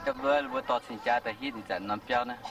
Gapv luov mbuo dorh cing-jaa daaih hitv ih zanc norm biauv naaiv.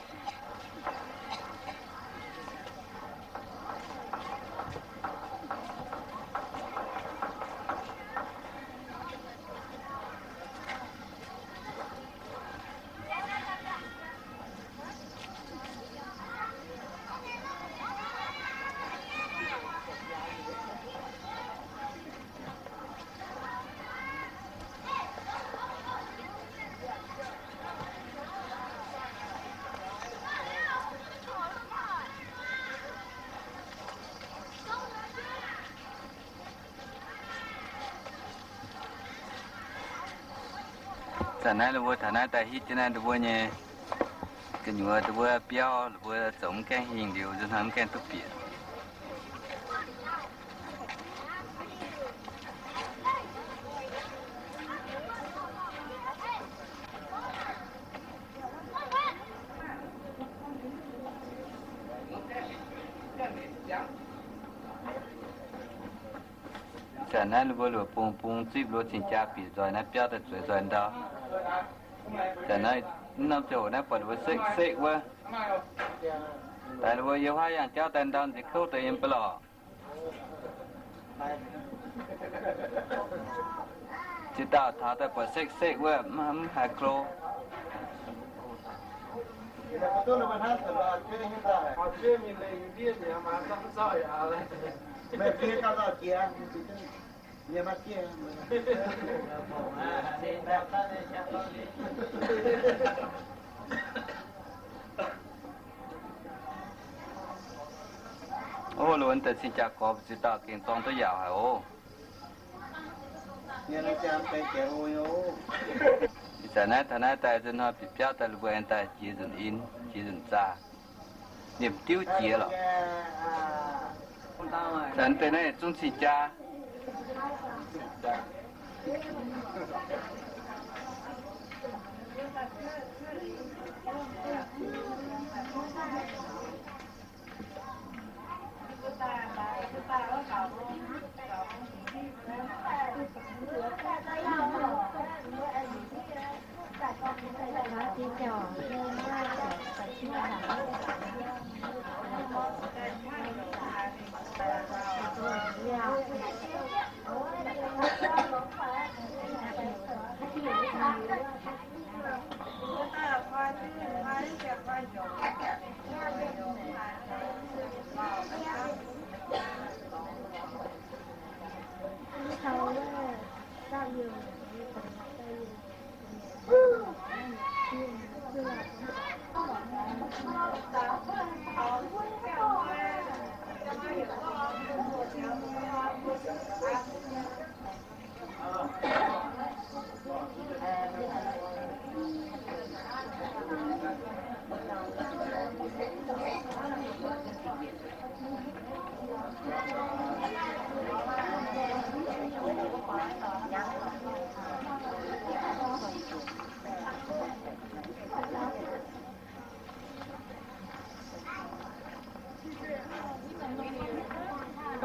Zanc naaiv ninh mbuo taux naaiv daaih hitv jienv naaiv ninh mbuo nyei gu'nyuoz, ninh mbuo biauv ninh mbuo zoux mv gaengh hingh liuz, nzunc hnoi mv gaengh duqv bieqc. Zanc naaiv ninh mbuo luoqc bung bung zipv luoqc cing-jaa bieqc nzoih naaiv biauv daaih zueiz nzoih ndau. Zanc naaiv norm ziangh hoc naaiv buatc ninh mbuo sekv-sekv wuov. Daaih ninh mbuo yiem huaav yangh jauv daaih ndau nziex kouv daaih yiem ba'lorqc. Ziex dauh taux daaih buatc sekv-sekv wuov, mv haaix klo. Ov, lo deix cing-jaa gorx ziex dauh gengh zorng duqv yaauc haic oc. Ih zanc naaiv taux naaiv daaih nzunc hnoi bieqc biauv daaih, ninh mbuo aengx daaih jiex nzunc in, jiex nzunc zaah, liemh diuv jiex lorqc. Zanc deix naaiv zungv cing-jaa.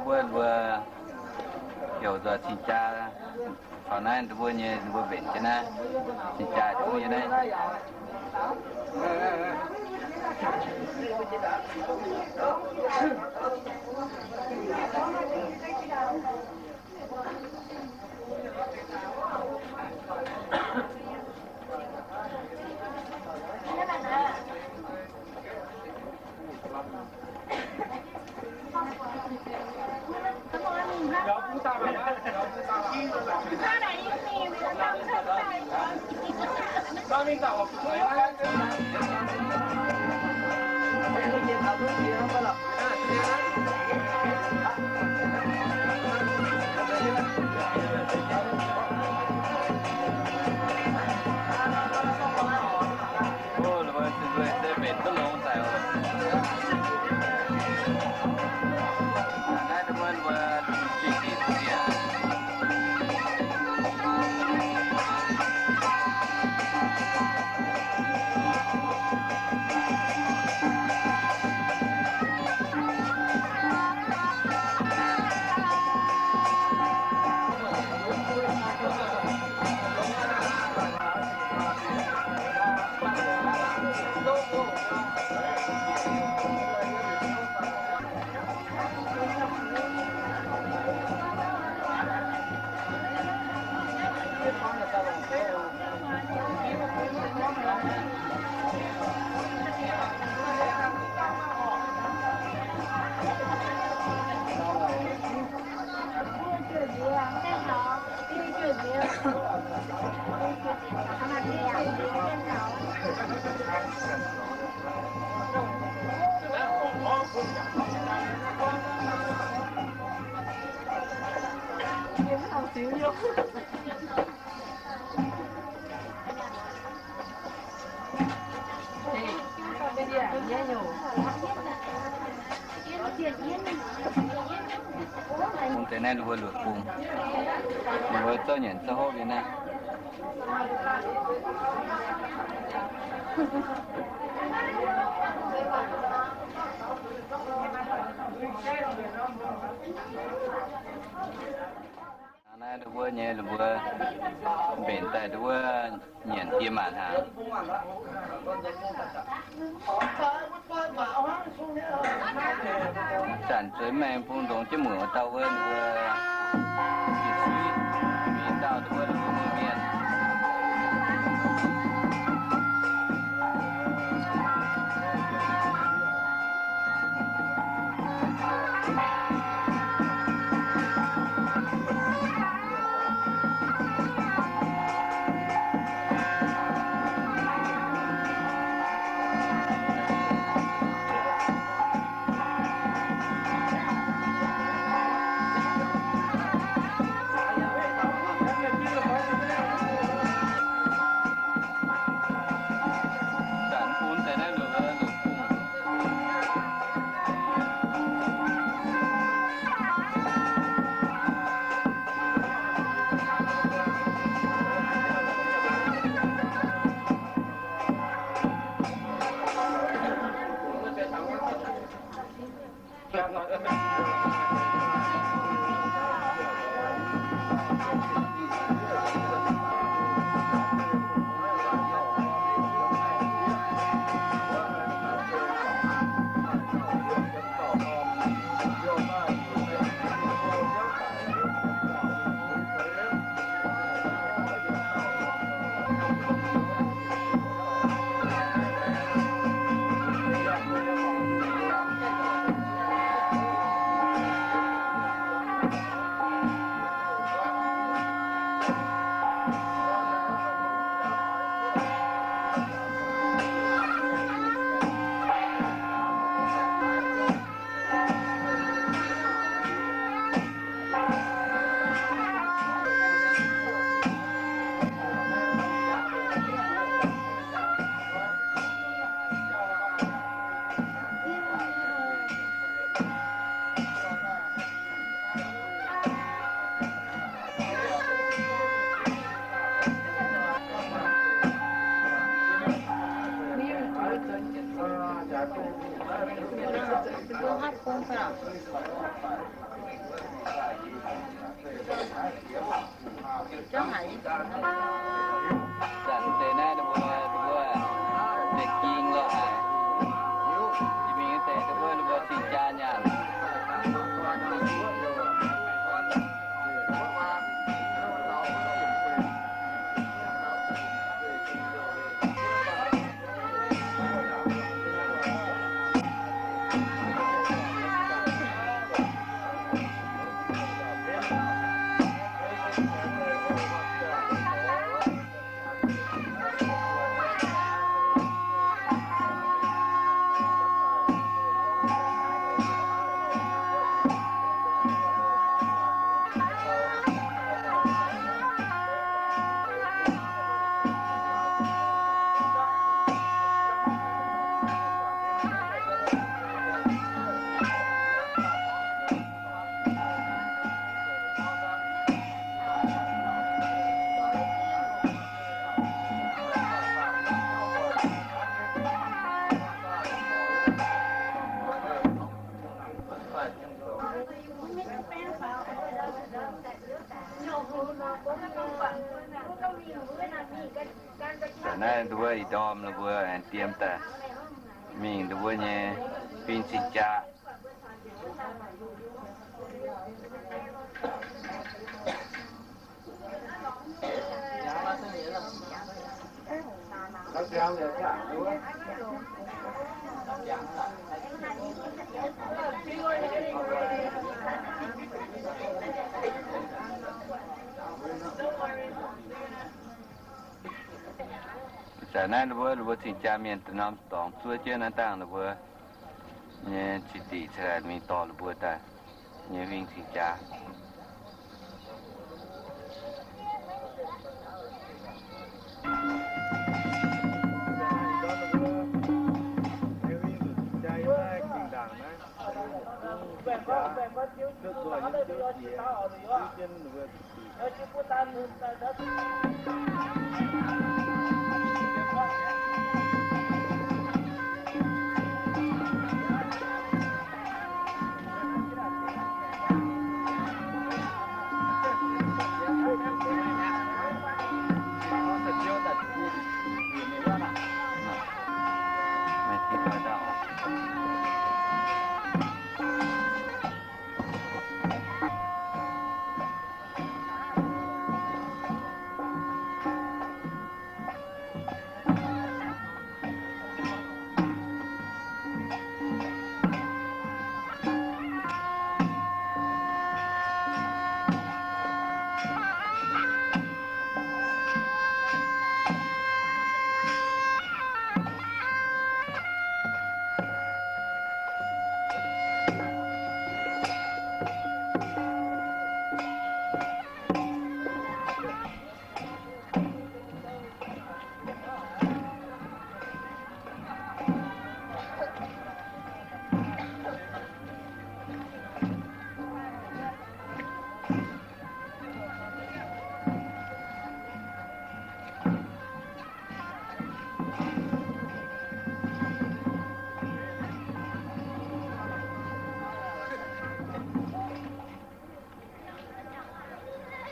Mbuo, mbuo heuc nzoih cing-jaa. Taux naaiv mbuo nyei, mbuo mbenc jienv naaiv cing-jaa zungv nyei naaiv. Bung deix naaiv ninh mbuo luoqc bung, ninh mbuo zorqv nyanc zorqv hopv nyei naaiv. Naaiv ninh mbuo nyei, ninh mbuo mbenc daaih ninh mbuo nyanc diex maanc hnaangx. Zanc zueiz maengx bung ndongx jienv muoc wuov dauh wuov, ninh mbuo fih suiv, mingh dauh ninh mbuo, ninh mbuo mienh. Zanc deix naaiv ninh mbuo, ninh mbuo deix ging lorqc haic. Jiex mingh deix ninh mbuo, ninh mbuo sing jaa nyaanh. Naaiv nduov ih ndorm ninh mbuo aengx diem daaih mingh ninh mbuo nyei fin cing jaa. Zanc naaiv ninh mbuo, ninh mbuo cing-jaa mienh da'norm dorngx zuov jienv naaiv dangh ninh mbuo nyei cing-dingc cingx daaih mingh dorh ninh mbuo daaih nyei huing cing-jaa.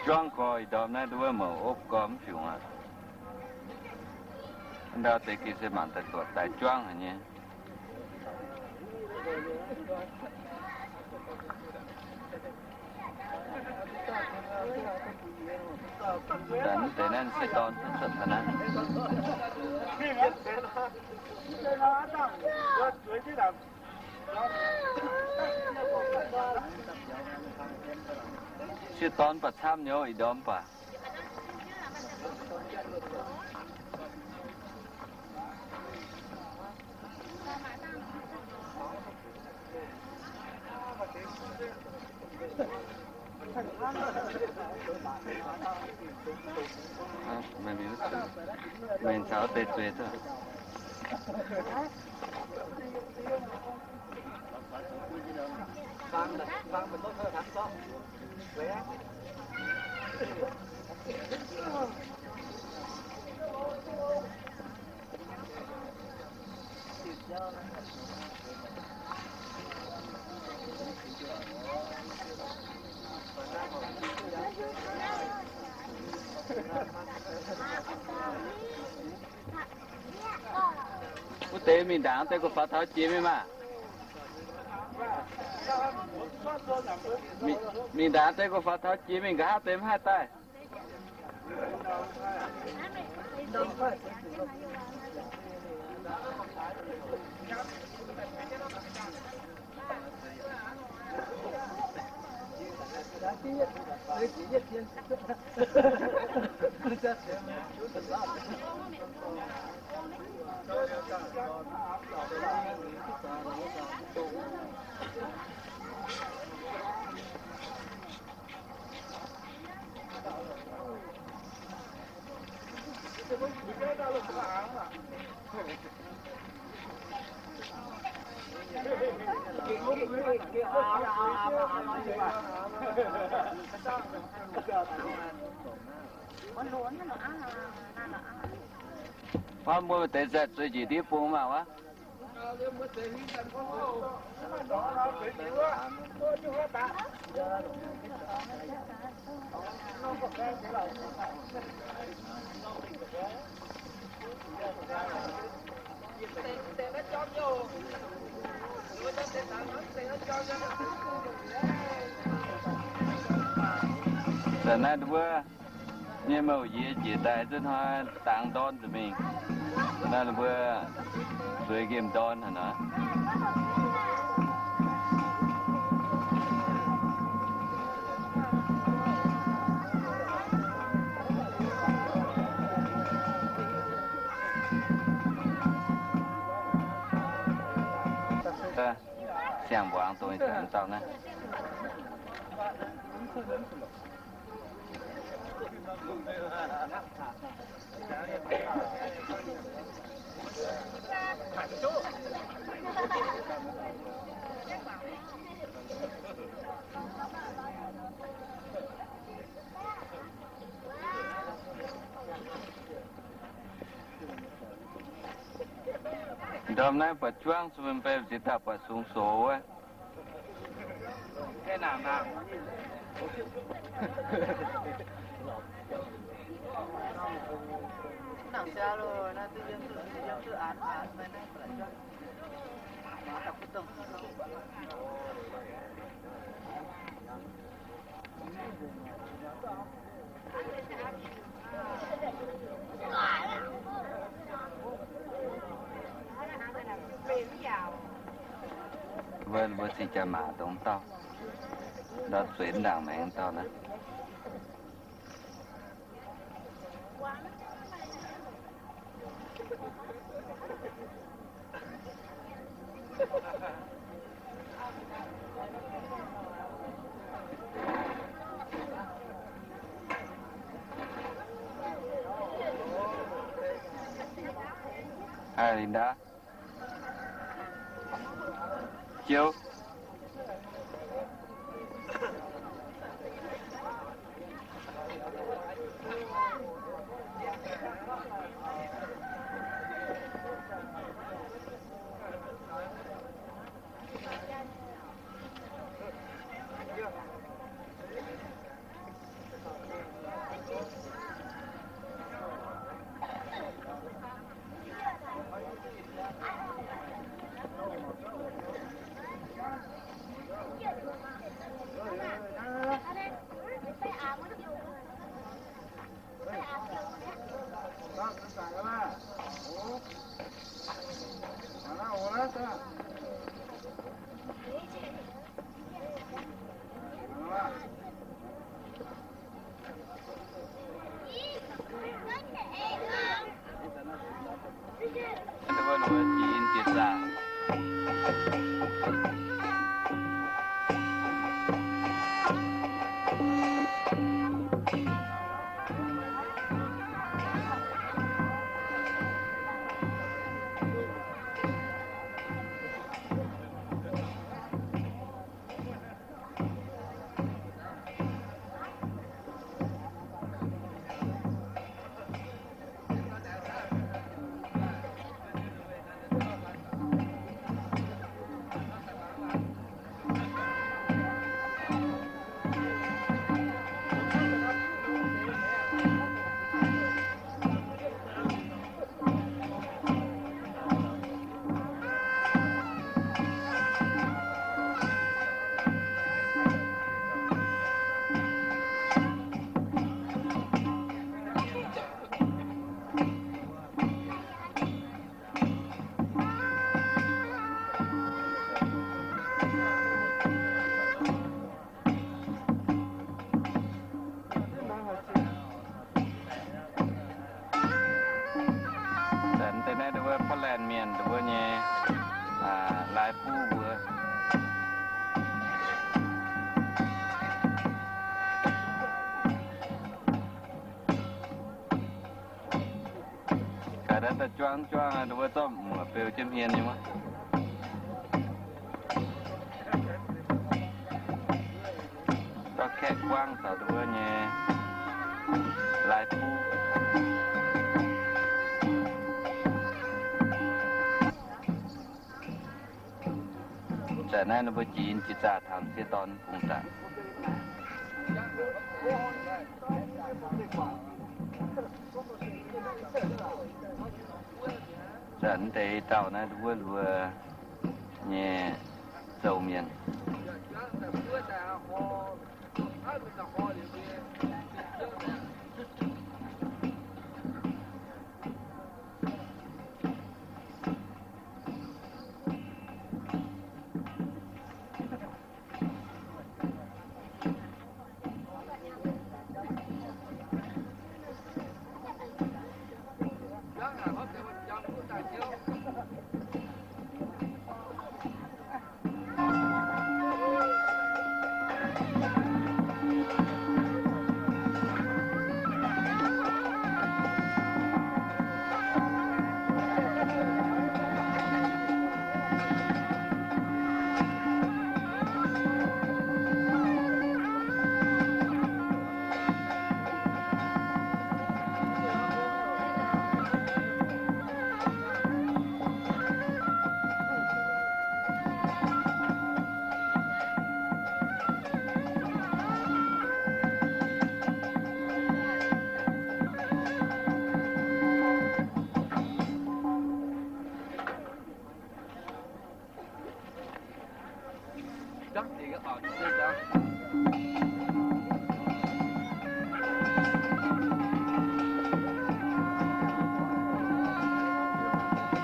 Juangv gorx ih ndorm naaiv nduov mouc opv gorx mv fiungc aqv. Ndau deix gengh se mangc daaih duqv daaih juangv haic nyei. Daaih mv deix naaiv se dorn duqv cuotv daaih naaiv. Sieqv dorn baac camv nyei, ih ndorm baac. Meih caux deix zueiz duqv. Wuov deix mingh ndaangc deix gu'faux taux jiex mingh maah. Mingh, mingh ndaangc deix gu'faux taux jiex mingh, nqa'haav deix mv haih daaih. Huaav mbuo deix zaeqv zueiz njiec ndiev bung maah wuov. Da'naaiv mbuo Nyei mouh yie njiec daaih zunv hnoi dangx ndorn nzuqc mingh. Naaiv ninh mbuo zueiz nqemh ndorn haic nor. Siang-mbuangz dongh ih zanc dauh naaiv. Ndorm naaiv buatc juangv, zuqc mienh mbaih ziex dauh buatc sungx sox wuov. Wuov, wuov se jaa-maac dongh dauh, ndau zueiz ndaangc maengx dauh naaiv. Haaix lingh ndau? Jiouv. Deix naaiv wuov Portland mienh wuov nyei, aa, lai-buv mbuo. Gaax naaiv daaih juangv juangv wuov zorqv muoc beu jienv hmien nyei wuov. Zorqv kaeqv guangv taux wuov nyei lai-buv. Zanc naaiv ninh mbuo jiex jiex zaah taux m'sieqv dorn bungx daaih. Zanc deix dauh naaiv wuov luo nyei zoux mienh.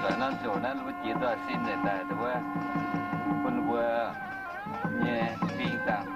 Zoux naaiv ziouc naaiv mbuo jiex nzoih sin daaih wuov, bun mbuo nyei fing dangh.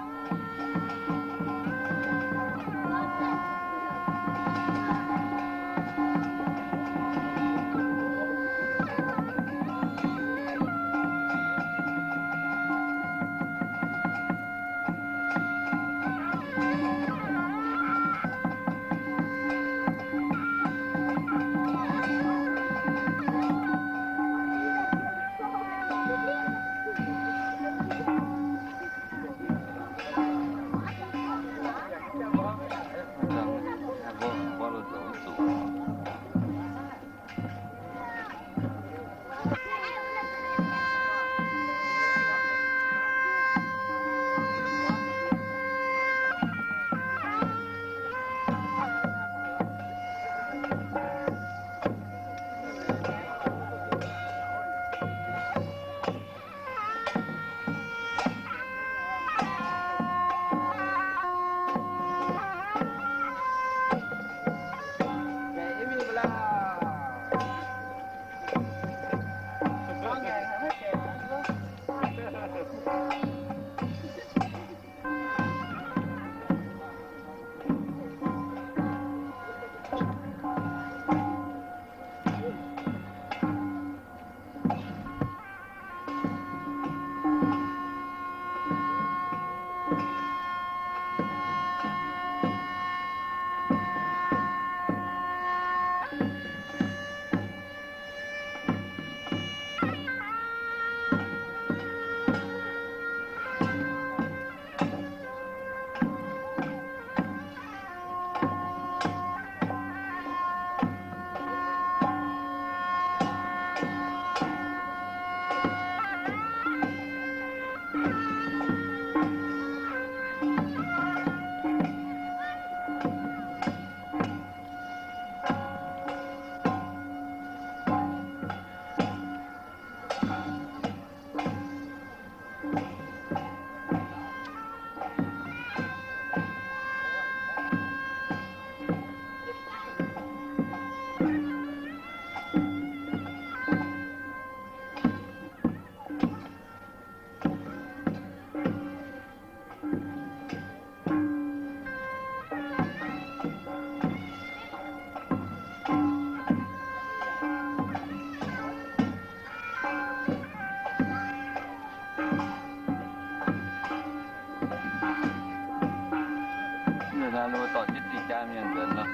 Naaiv mbuo dorh jienv zinh jaa mienh nzuonx nor.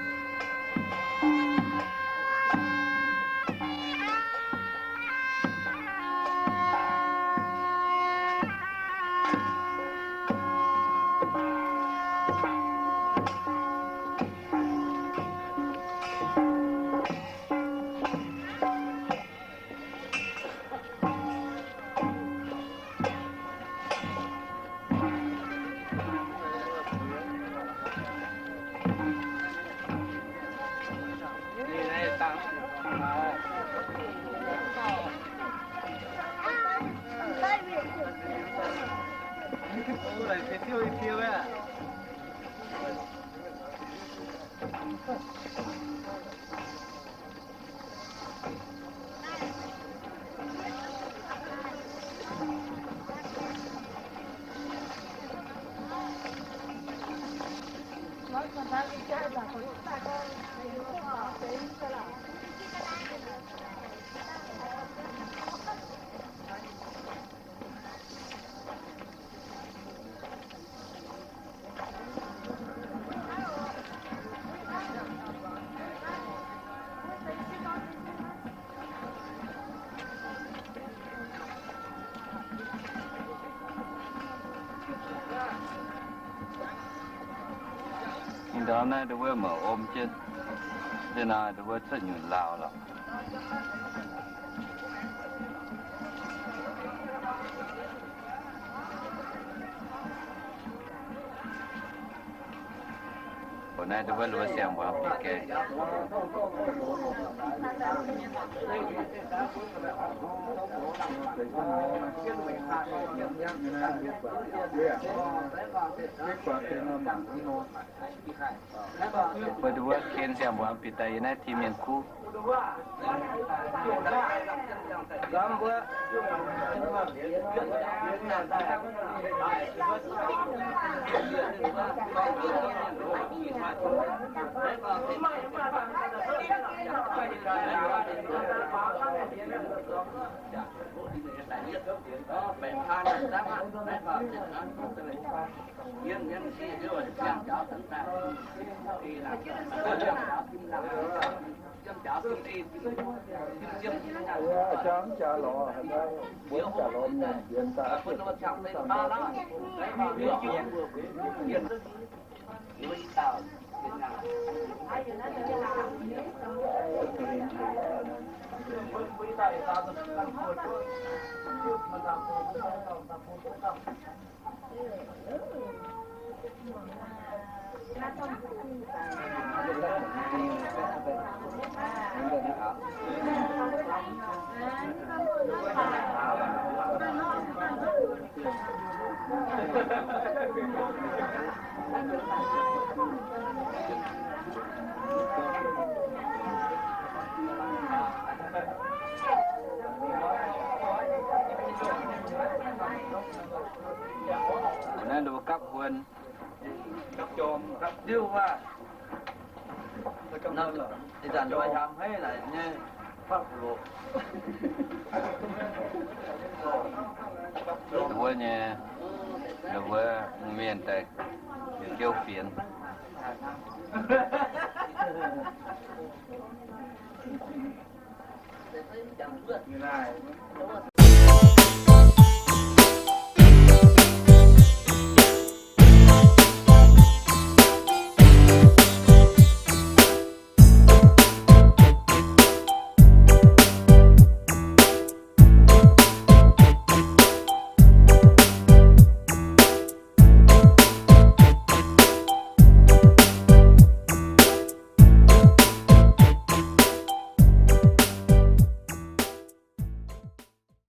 Ih ndorm naaiv ndau wuov mouc om jienv, se nor ndau wuov cuotv nyunc lauh lorqc. Naaiv ndau wuov luov siang mbuangz bieqc gaengh. Mbuo duqv wuov ken siang mbuo bieqc daaih yiem naaiv tim mienh kuv. Naaiv nduov gapv huon, gapv jorm, gapv diuv wuov. Ih zanc nduov hiaam haiv naaic nyei. Wuov nyei, wuov mienh daaih ziouv fienx.